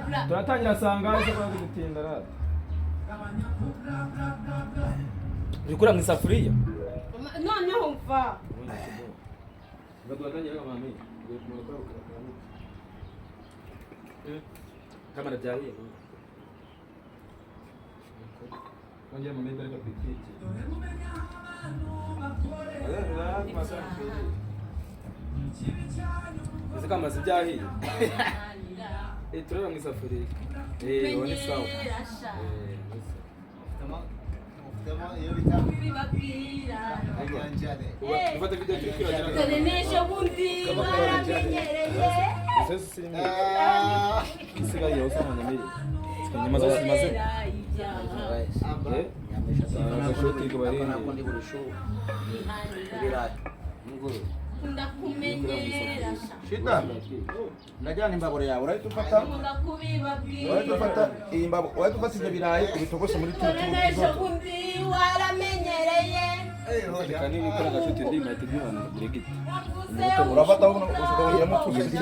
Bla. Turatangira sanga ese kwa gutinda rata. Bikura mu isafuriya. Noneho mva. Ngo turatangira mami. Ngiye kumara kwaruka. Kamera byahiye. Kongera mu meza ariko twitwike. Ese kamaze ibyahiye. Eh, tureba mu isafuriya. Eh, ubu ni sawa. Menyera sha. Eh, ni sawa. Ufitemo iyo bita Kubibabwira. kanyanjare. Ufate video turi kwibagira. Dore n'ejo bundi waramenyereye. Ese sirimo. Isigaye yose amanyamiri. Inyama zose zimaze. Kubera ibyaha. Eh? Agashoti kabarindi. Bihanira. Nkunda kumenyera sha. Shida. Ndajyana imbabura yawe urahita ufata Nkunda kubibabwira. urahita ufata iyi mbabura urahita ufata ibyo birayi ubitogose muri tuno Dore n'ejo bundi waramenyereye. Reka niba ukora agashoti ndi mahita bibana diregiti. Wavuze Urafata ukongera utuzi.